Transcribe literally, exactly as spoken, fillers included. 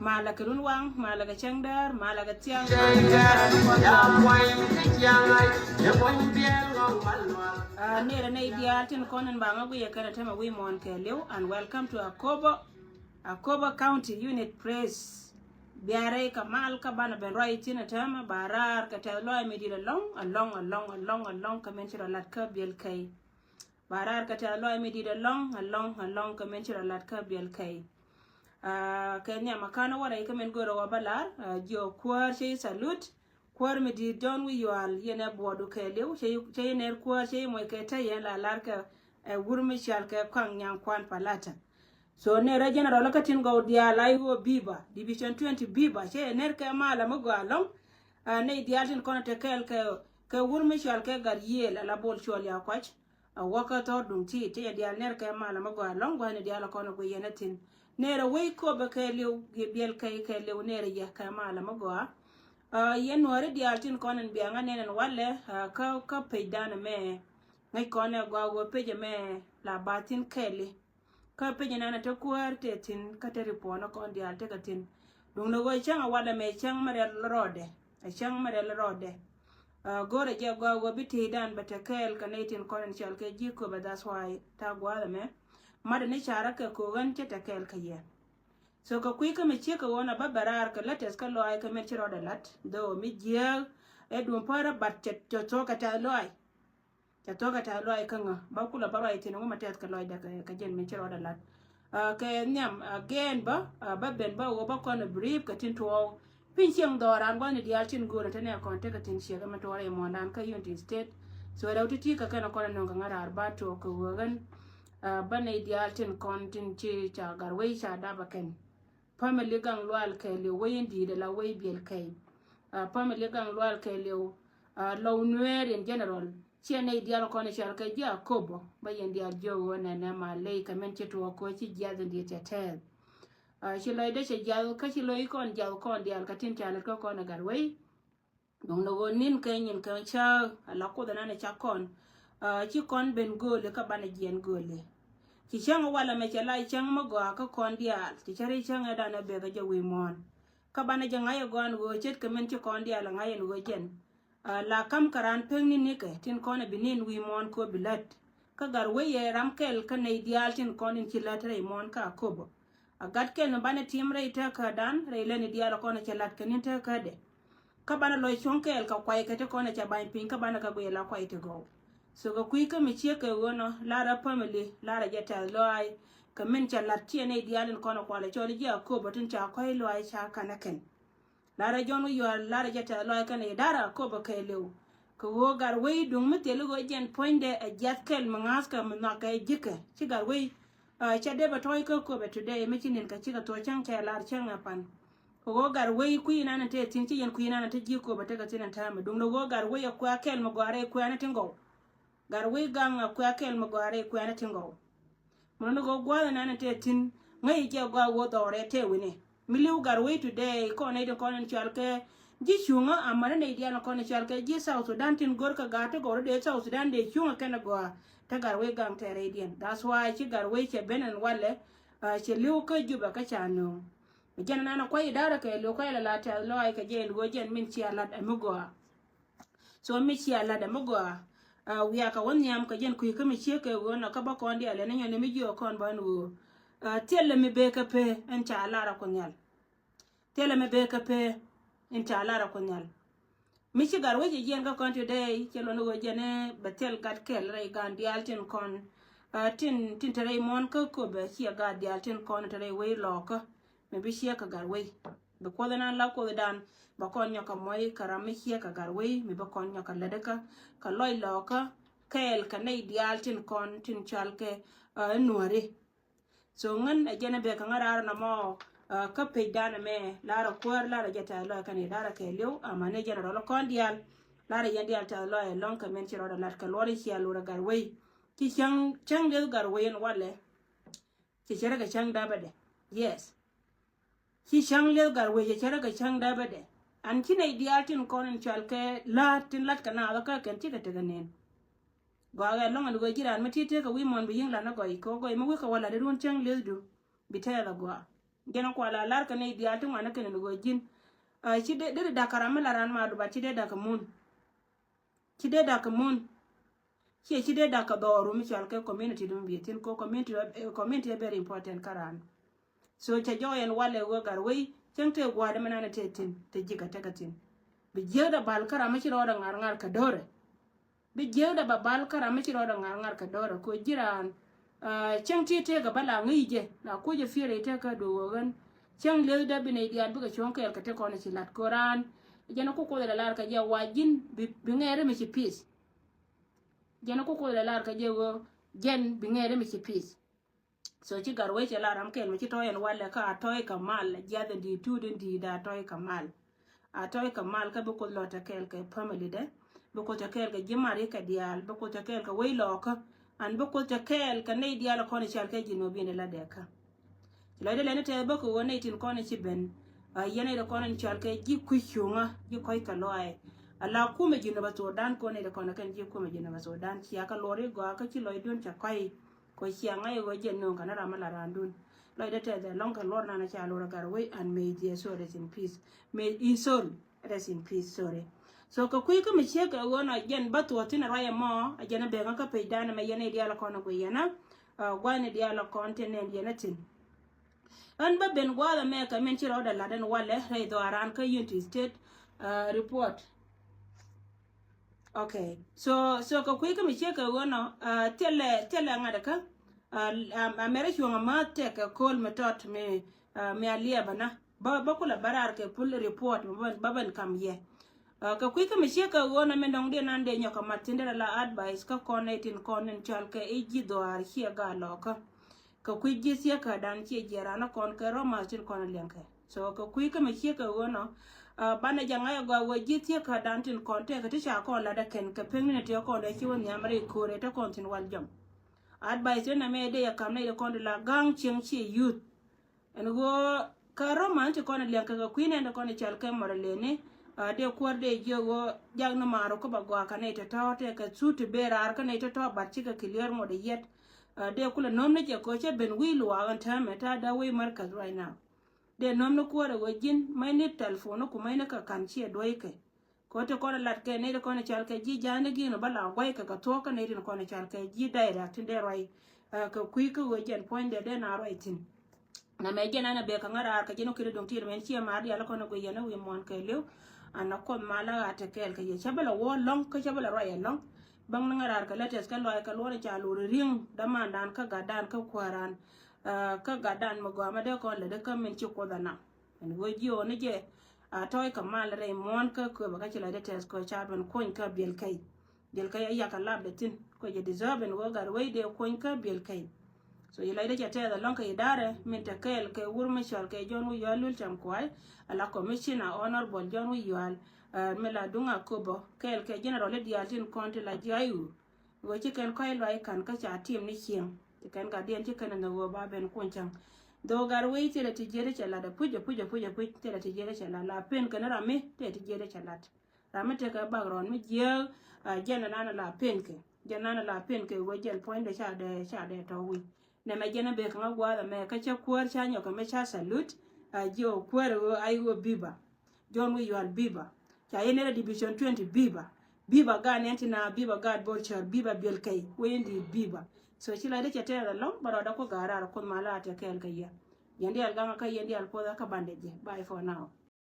Malɛ kɛ run waŋ, malɛ kɛ cäŋ däär, malɛ kɛ thiaŋ. Aa, nɛrɛ nɛy diaal tin kɔn in ba ŋa guiyɛ kɛn a tämɛ wi̱i̱ muɔ̱ɔ̱n kɛɛliw, and welcome to Akobo, Akobo County Unit Press. Bia rɛy kɛ mal kä banɛ ben ruac thi̱n a tämɛ ba raar kɛ tɛth lɔaac mi di̱i̱t ɛlɔ̱ŋ, ɛlɔ̱ŋ, ɛlɔ̱ŋ, ɛlɔ̱ŋ, ɛlɔ̱ŋ kɛ min ci rɔ lat kä biɛl kɛy. Ba raar kɛ tɛth lɔaac mi di̱i̱t ɛlɔ̱ŋ, ɛlɔ̱ŋ, ɛlɔ̱ŋ kɛ min ci rɔ lat kä biɛl kɛy. Aa, kɛ nhiam a ka̱n wä rɛy kä min görä wä bä lar, aa, jiɔ kuäär cä yi salute, kuäär mi di̱i̱t John Wi̱i̱ Yual, yɛn ɛ buɔɔdu kɛɛliw, cä yi, cä yi nɛr kuäär, cä yi moc kɛ te yɛn la lar kɛ, ɛ, wur mi cial kɛ Kuaŋ Nyaŋ Kuan Palata. So nɛrɛ general kä tin gɔw diaal a i̱ ɣöö biba, Division twenty biba, cä yɛ nɛr kɛ mal a mi gɔaa ɛlɔ̱ŋ, aa, nɛy diaal tin kɔn te kɛɛl kɛ, kɛ wur mi cial kɛ Gat Yiëël, ala Bol Cuɔl Yakuac. A wäkä thɔr duŋ ti̱i̱t, cä yɛ diaal nɛr kɛ mal a mi gɔaa ɛlɔ̱ŋ, gua̱thni diaal a kɔn a guiy yɛn a thi̱n. Nɛrɛ wec Akobo kɛɛliw, biɛl kɛy kɛɛliw, nɛrɛ yɛ kɛ mal a mi gɔaa. Aa, yɛn Nuääri diaal tin kɔn in bia ŋa nɛn ɛn walɛ, aa, kä, kä page dan ɛmɛ. Ŋäc kɔn ɛ gɔaa ɣöö page ɛmɛ la ba thi̱n kɛɛli. Kä page ɛnan ɛ te kuäär te thi̱n kä te report ni kɔn diaal tekɛ thi̱n. Duŋdɛ ɣöö cäŋ ɛ walɛ mɛ cäŋ mi rɛl rɔɔdɛ. Ɛ cäŋ mi rɛl rɔɔdɛ. Aa, go̱rɛ jɛ gɔaa ɣöö bi tëëdan bɛ te kɛɛl kɛ nɛy tin kɔn in cɔal kɛ ji̱ Akobo, that's why ta̱a̱ gua̱a̱th ɛmɛ. Matdɛ ni ca̱rä kɛ ko̱o̱k ɣän cä te kɛɛl kɛ yɛ. So kɛ kui̱ kä mi ciek kɛ ɣöö na bä bɛ raar kɛ latest kä lɔaac kä min ci rɔɔdɛ lat. Though mi jiääk ɛ duŋ pärä, but cɛ, cɛ thuɔ̱k kɛ tɛth lɔaac. Cɛ thuɔ̱k kɛ tɛth lɔaac kä ŋä. Bä kulɛ bä ruac thi̱n ŋu ma tɛth kɛ lɔcdɛ kɛ, kɛ jɛn min ci rɔɔdɛ lat. Aa, kɛ nhiam, aa, again bä, aa, bä ben bä ɣöö bä kɔn a brief kɛ tin tuɔɔk. Piny cieŋ dhɔran gua̱thni diaal tin go̱o̱rä te nɛ kɔn tekɛ tin ciek ɛmɛ tuɔɔk rɛy muɔ̱ɔ̱ndan kä Unity State. So rɛw ti̱ti̱ kɛ kɛn a kɔn a nöŋ kɛ ŋa̱ raar ba tuɔɔk kɛ ɣöö ɣän, aa, bä nɛy diaal tin kɔn tin ci ca Gatwec ca dap ɛ kɛn. Family Gaŋ Lual kɛɛliw, wec in di̱i̱t ala wec biɛl kɛy. Aa, family Gaŋ Lual kɛɛliw, aa, Lɔw Nuɛɛr in general. Ciɛ nɛy diaal kɔn i̱ cɔal kɛ ji̱ Akobo, bä yɛn diaal jiök ɣöö nɛnɛ ma ley kɛ min ci tuɔɔk ko̱ ci jiath in di̱i̱t cɛ tɛɛth. Aa, ci lɔcdä cɛ jiath, kä ci lo̱c kɔn jiath kɔn diaal kɛ tin ca lät kä kɔn ɛ Gatwec. Duŋdɛ ɣöö ni̱n kɛ nyin kɛ cääk ala Kuoth ɛnan ɛ cak kɔn. Aa, ci kɔn ben gööli kä banɛ jiɛn gööli. Ci cäŋ walɛ mɛ cɛ la cäŋ mi gɔaa kä kɔn diaal, ci cä ri cäŋ ɛ danɛ bek ɛ jɛ wi̱i̱ muɔ̱ɔ̱n. Kä banɛ jɛ ŋa̱c ɛ gɔaa ɛn ɣöö ce̱tkɛ min ci kɔn diaal ɛ ŋa̱c ɛn ɣöö jɛn. Aa, la ka̱m kɛ raan pek ni̱n nikɛ tin kɔn ɛ bi ni̱n wi̱i̱ muɔ̱ɔ̱n kɛ ɣöö bi lät. Kä Gatwec ɛ ram kɛl kä nɛy diaal tin kɔn in ci lät rɛy muɔ̱ɔ̱n kä Akobo. A gat kɛl mi banɛ tim rɛy tekädan, rɛy lätni diaal kɔn ɛ cɛ la̱t kɛ ni̱n tekädɛ. Kä banɛ lɔc cuɔ̱ŋ kɛɛl kɛ kuay kɛ ti kɔn ɛ cɛ ba̱ny piny, kä banɛ kɛ guic la kuay ti gɔw. So kɛ kui̱ kä mi ciek kɛ ɣöö nɔ, larɛ family, larɛ jɛ tɛth lɔaac, kɛ min cɛ la̱t ciɛ nɛy diaal in kɔn ɛ kualɛ cɔl ji̱ Akobo tin ca kɔ̱c lɔaac ca ka̱n ɛ kɛn. Larɛ John Wi̱i̱ Yual, larɛ jɛ tɛth lɔaac kɛnɛ idara Akobo kɛɛliw. Kɛ ɣöö Gatwec duŋ mi thil i̱ ɣöö jɛn puɔ̱nydɛ ɛ jiath kɛl mi ŋa̱thkɛ mi nhɔakɛ ji̱kɛ. Ci Gatwec, aa, cɛ dee bɛ tɔ̱ɔ̱c kä Akobo today, mi ci ni̱n kɛ cikɛ thuɔ̱ɔ̱c cäŋ cɛ lar cäŋ ɛ pan. Kɛ ɣöö Gatwec kui̱ inan ɛ te thi̱n, ci yɛn kui̱ inan ɛ te ji̱ Akobo tekɛ thi̱n ɛn täämɛ. Duŋdɛ ɣöö Gatwec ɛ kuɛ kɛl mi gɔaa rɛy kuɛ̈ni tin gɔw. Gatwec Gaŋ ɛ kuɛ kɛl mi gɔaa rɛy kuɛ̈ni tin gɔw. Mun ni ɣöö gua̱a̱th ɛn ɛn tëë thi̱n, ŋäc jɛ gɔaa ɣöö dhɔrɛ tëë wi̱ni. Mi li̱w Gatwec today, kɔn nɛy tin kɔn in cɔal kɛ ji̱ cuŋä, amäni nɛy diaal kɔn in cɔal kɛ ji̱ South Sudan tin go̱r kɛ gaat ti gɔw dee South Sudan dee cuŋä kɛn gɔaa. Te Gatwec Gaŋ tɛɛrɛydiɛn. That's why ci Gatwec cɛ ben ɛn walɛ, aa, cɛ li̱w kä Juba kä ca nööŋ. Jɛn ɛn ɛn kuay idara kɛ li̱w kuay la la tɛth lɔaac kɛ jɛ in ɣöö jɛn min cia la̱t ɛ mi gɔaa. So mi cia la̱t ɛ mi gɔaa, aa, wiaa kɛ wä nhiam kɛ jɛn kui̱ kä mi ciek kɛ ɣöö nɔ kä bä kɔn diaal ɛn nyɔn mi jiök kɔn bä ɛn ɣöö, aa, thilɛ mi bee kä pee ɛn ca lar ɛ Kuoth Nhial. Thilɛ mi bee kä pee ɛn ca lar ɛ Kuoth Nhial. Mi ci Gatwec jiɛn kä kɔn today, cɛ luɔn ɣöö jɛn ɛ bɛ thil gat kɛl rɛy gaat diaal tin kɔn, aa, tin, tin te rɛy muɔ̱ɔ̱n kä Akobo, ciɛ gaat diaal tin kɔn te rɛy wec lɔɔkä. Mi bi ciek kɛ Gatwec. Bi Kuoth inan la Kuothdan, bɛ kɔn nyɔk kɛ muɔc kɛ ram mi ciek kɛ Gatwec, mi bɛ kɔn nyɔk kɛ lätdä kä, kɛ lɔc lɔɔkä, kɛɛl kɛ nɛy diaal tin kɔn tin cɔal kɛ, aa, Nuääri. So ŋän ɛ jɛn ɛ bek kɛ ŋä raar nɔmɔ, aa, kä page dan ɛmɛ, lar ɛ kuäär, lar ɛ jɛ tɛth lɔaac kɛnɛ idara kɛɛliw, amäni general kɔn diaal, lar ɛ yɛn diaal tɛth lɔaac ɛlɔ̱ŋ kɛ min ci rɔɔdɛ lat kɛ luɔt in cia lor ɛ Gatwec. Ci cäŋ, cäŋ lieth Gatwec ɛn walɛ. Ci cärä kɛ cäŋ däpädɛ. Yes. Ci cäŋ lieth Gatwec, ci cärä kɛ cäŋ däpädɛ. An ci nɛy diaal tin kɔn in cɔal kɛ la̱a̱t tin la̱t kɛ naath kä kɛn cikɛ tekɛ nɛn. Gɔaa ɛ lɔŋ ɛn ɣöö ji̱ raan mi ti̱ti̱ kɛ wi̱i̱ muɔ̱ɔ̱n bi yi̱ŋ lan ɛ gɔy kɛ ɣöö gɔy mi wek kɛ wä lat ɛ run cäŋ li̱ethdun. Bi tɛɛth ɛ gɔaa. Jɛn ɛ kua la lar kɛ nɛy diaal ti ŋuan ɛ kɛn ɛn ɣöö ji̱n. Ci dee dee dak kɛ ram mi la raan ma dup a ci dee dak kɛ mun. Ci dee dak kɛ mun. Ciɛ ci dee dak kɛ dhɔɔru mi cɔal kɛ community dum bi thi̱n ko community, community ɛ very important kä raan. So cɛ jɔɔk yɛn walɛ wee gat wei cäŋ tëë gua̱a̱r dee mi nan tëë thi̱n tëë ji̱ kɛ tekɛ thi̱n. Bi jiääkdɛ bal kä ram mi ci rɔɔdɛ ŋa̱r ŋa̱r kɛ do̱rɛ. Bi jiääkdɛ ba bal kä ram mi ci rɔɔdɛ ŋa̱r ŋa̱r kɛ do̱rɛ ko ji̱ raan. Cäŋ ti tëëkɛ bä la ŋi̱i̱c jɛ la kucä fier i̱ tëëkä duɔ̱ɔ̱k ɣän. Cäŋ li̱ethdä bi nɛy diaal bikɛ cuɔ̱ŋ kɛɛl kɛ te kɔn ci la̱t ko raan. Jɛn ku kuoth lɛ lar kɛ jɛ wa ji̱n bi ŋɛɛri mi ci pi̱i̱th. Jɛn ku kuoth lɛ lar kɛ jɛ ɣöö jɛn bi ŋɛɛri mi ci pi̱i̱th. So ci gat wec cɛ lar ram kɛl mi ci tɔ̱ yɛn walɛ kä a tɔ̱ ikä mal jiath in di̱i̱t tuut in di̱i̱t a tɔ̱ ikä mal. A tɔ̱ ikä mal kä bi kuoth lɔ te kɛɛl kɛ family dɛ. Bi kuoth te kɛɛl kɛ ji̱ mar ikɛ diaal bi kuoth te kɛɛl kɛ wec lɔɔkä. An bi kuoth te kɛɛl kɛ nɛy diaal kɔn i̱ cal kɛ ji̱ nuɔ̱ɔ̱p in ila dɛɛkä. Ci lɔcdɛ lɛni tɛth bä kɛ ɣöö nɛy tin kɔn i̱ ci ben. Yɛn nɛy ti kɔn in cal kɛ ji̱ kui̱ cuŋä ji̱ kɔc kɛ lɔaaɛ. Ala kumɛ ji̱ nuɔ̱ɔ̱p a thokdan kɔn nɛy ti kɔn kɛn ji̱ kumɛ ji̱ nuɔ̱ɔ̱p a thokdan cia kɛ luɔr i̱ gɔaa kä ci lɔcdun cɛ kɔc. Kɔ ciaŋ ŋa̱c ɣöö jɛn nööŋ kɛ ni ram mi la raandun. Lɔcdɛ tɛth ɛ lɔŋ kɛ luɔr nan a ca luɔr a gat wei an may their soul rest in peace. May his soul rest in peace, sorry. So kɛ kui̱ kä mi ciek kɛ ɣöö nɔ jɛn bä thuɔ̱ɔ̱th thi̱n a ruac ɛmɔ a jɛn a bek ŋä kä page dan ɛmɛ yɛn a i̱ diaal a kɔn a guiy yɛn a gua̱n i̱ diaal a kɔn tin nɛn yɛn a thi̱n. Ɣän bä ben gua̱a̱th ɛmɛ kɛ min ci rɔɔdɛ la̱t ɛn walɛ rɛy dhɔaaran kä Unity State report. Okay. So so kɛ kui̱ kä mi ciek kɛ ɣöö nɔ thilɛ thilɛ ŋa̱t kä a mɛrɛ cuɔ̱ŋ a ma tɛk kɛ ko̱l mi tɔt mi mi a liɛpä na bä bä kulɛ bä raar kɛ full report bä bän kam yɛ. Kɛ kui̱ kä mi ciek kɛ ɣöö nɔ mi dɔ̱ŋ diɛ nan dee nyɔk kɛ mat thi̱n derɛ la advice kä kɔn nɛy tin kɔn in cɔal kɛ i̱ ji̱ dhɔaar ciɛ gaa lɔkä. Kɛ kui̱ ji̱ thiekä dan ciɛ jiɛ ran kɔn kɛ romath tin kɔn liɛŋkɛ. So kɛ kui̱ kä mi ciek kɛ ɣöö nɔ banɛ jɛ ŋa̱c agɔaa ɣöö ji̱ thiekä dan tin kɔn tɛkɛ ti ca kɔn lat ɛ kɛn kɛ pek ni ni tiɛ kɔn dee ci wä nhiam rɛy ko̱r ɛ te kɔn thi̱n wal jɔm. Advice in amɛ dee yɛ kam nɛy ti kɔn ti la ga̱ŋ cieŋ ciɛ youth. Ɛn ɣöö kä romath ti kɔn liɛŋkɛ kɛ kui̱ nɛn ti kɔn i̱ cɔal kɛ mɔrɔ leni. Dee kuäär dee jiök ɣöö jak ni maarɔ kä ba gɔaa kä nɛy tɔ̱tɔ̱ tɛkɛ thut ti ben raar kä nɛy tɔ̱tɔ̱ bat cikɛ clear ŋot i̱ yɛt. Dee kulɛ nöm ni jɛ kɛ ɣöö cä ben wi̱i̱ luaak ɛn täämɛ ta̱a̱ dee wi̱i̱ Markaz right now. Dee nöm ni kuäärɛ ɣöö ji̱n mäc ni telephone ni ku mäc ni kɛ ka̱n ciɛ duäckɛ. Kɛ ɣöö ti kɔn ɛ lat kɛ nɛy ti kɔn ɛ cal kɛ ji̱ ja̱a̱n ni gi̱n ɔ bä la gua̱ckɛ kɛ thuɔ̱k kä nɛy tin kɔn ɛ cal kɛ ji̱ direct tin dee ruac. Kɛ kui̱ kä ɣöö jɛn puɔ̱nydɛ dee na ruac thi̱n. Namɛ jɛn an a bek kɛ ŋa̱ raar kɛ jɛn wä kiri duŋ ti̱i̱r mɛn ciɛ maar diaal kɔn a guiy yɛn a wi̱i̱ muɔ̱ɔ̱n kɛɛliw. An a kuɔth mal a ɣa̱t te kɛɛl kɛ yɛ cä bä la wä lɔ̱ŋ kä cä bä la ruac ɛlɔ̱ŋ. Bäŋ ni ŋa̱ raar kɛ lɛ tɛth kɛ luac kɛ luɔ̱n ca lur ri̱ŋ dämandan kä gatdan kä kuääran. Kä gatdan mi gɔaa ma dee kɔn lɛ dee kä min ci kuoth a naŋ. Ɛn ɣöö ji̱ ɣɔn ni jɛ a tɔ̱ɔ̱c kɛ mal rɛy muɔ̱ɔ̱n kä köpɛ kä ci lɔcdɛ tɛth kɛ ca ben kuɔny kä biɛl kɛy. Biɛl kɛy a yak a lapdɛ thi̱n kɛ jɛ deserve ɛn ɣöö gat wecdɛ kuɔny kä biɛl kɛy. So ci lɔcdɛ cɛ tɛth ɛlɔ̱ŋ kɛ idarɛ min te kɛɛl kɛ wur mi cɔal kɛ John Wi̱i̱ Yual Lul Cam Kuay. Ala commissioner honorable John Wi̱i̱ Yual mi la duŋ a köpɛ kɛɛl kɛ general i̱ diaal tin kɔn ti la ji̱ a i̱ ɣöö. Ɣöö ci kɛn kɔc luac ka̱n kä ca tim ni cieŋ. Ci kɛn gatdiɛn ci kɛn ni ɣöö ba ben kuny cäŋ. Dhok gat wec thilɛ ti jiɛt cɛ lat a puc a puc a puc a puc thilɛ ti jiɛt cɛ lat la pen kɛn ram mi tɛ ti jiɛt cɛ lat. Ram mi tekɛ background mi jiääk. Jɛn nan la pen kɛ jɛn nan la pen kɛ ɣöö jɛn puɔ̱nydɛ ca dee ca dee tɔ̱ wi̱c. Nɛmɛ jɛn a bek kä ŋa gua̱a̱th ɛmɛ kä cä kuäär ca nyɔk ɛmɛ ca salute. A jiɛ ɣöö kuäär ɣöö a i̱ ɣöö biba. John Wi̱i̱ Yual biba. Ca yɛn nɛrɛ division twenty biba. Biba gaat nɛn ti na biba gaat Bor Cär biba biɛl kɛy wee yɛn di̱i̱t biba. So ci la dee cɛ tɛɛr ɛlɔ̱ŋ bä rɔɔdɛ kuɔ gaat raar kuoth ma la tɛ kɛɛl kɛ yɛ. Yɛn diaal gaŋ kä yɛn diaal puɔth kä bandɛ jɛ. Bye for now.